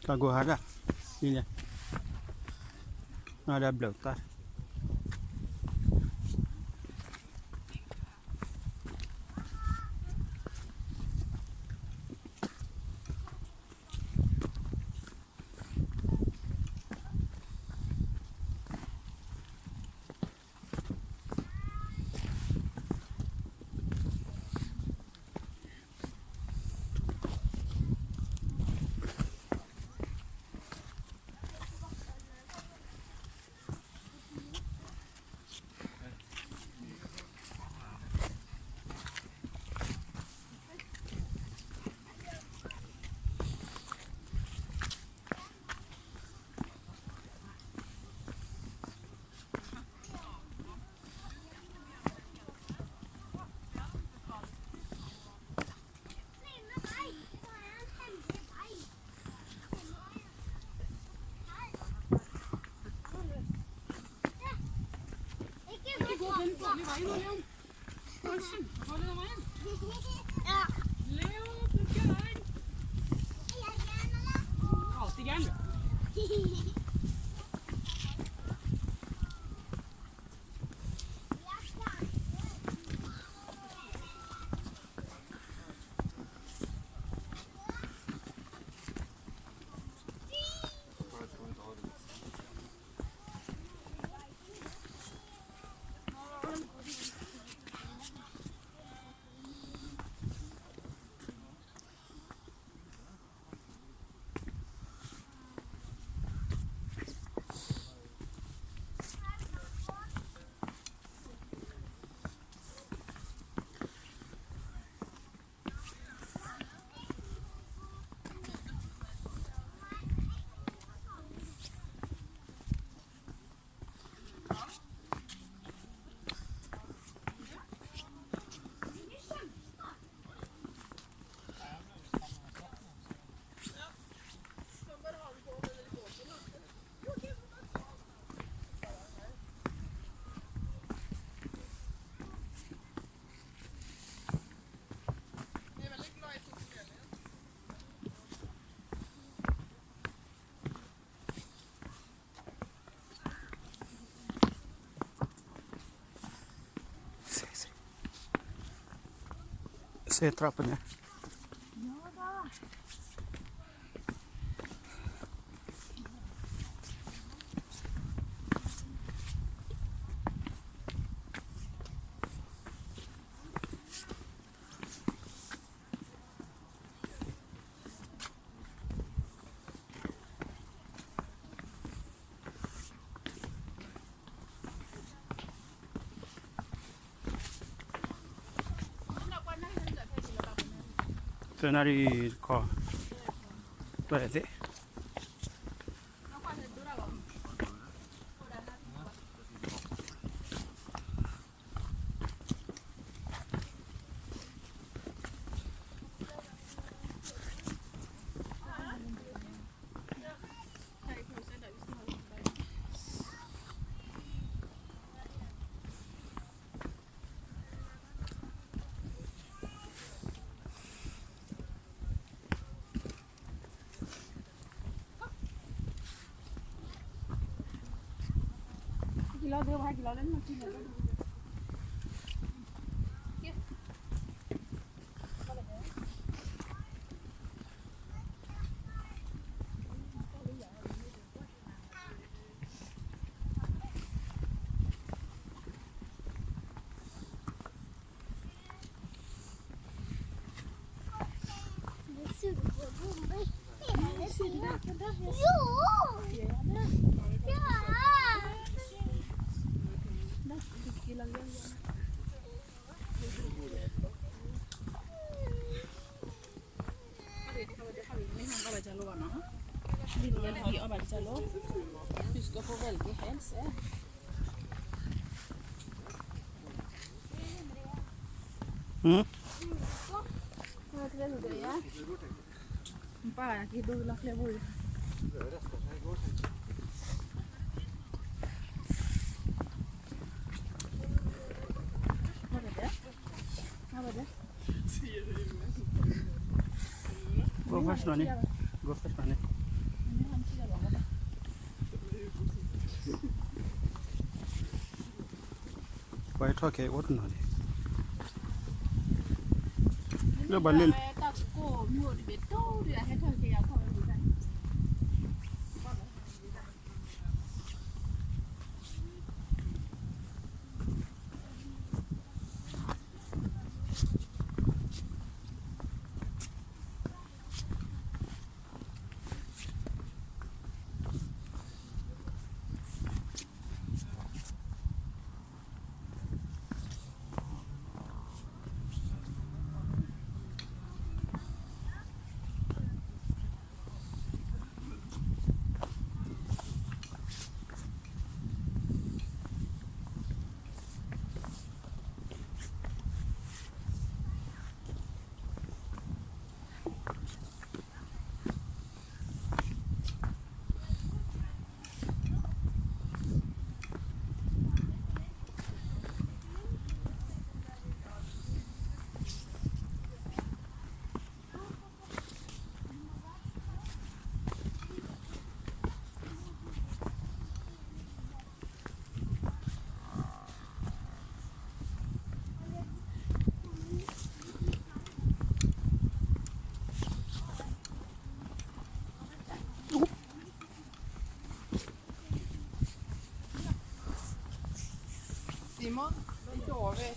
တၢ်ကိၢ်ဟါဒၣ်, ဒ်န့ၣ်, နဒၣ်ဘျၢၣ်သၣ် စဲးထီၣ်ပန့ၣ် သၢနၣ်ရံၣ်တခီ, ပသ့ၣ် Go first one, eh? Go first one, eh? ပှၤဟဲထီၣ်ကဲအိၣ်တနီၤန့ၣ်, လၢပှၤလ့ Simon, inte over.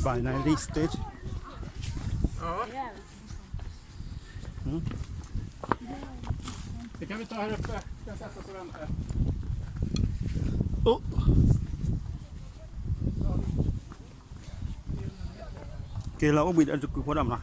Binary stage. Ja. Mm. Det kan vi ta här uppe. Jag kan sätta oss och vänta. Oh. Kela obi dan cukup pada mana.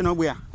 Teno bwia.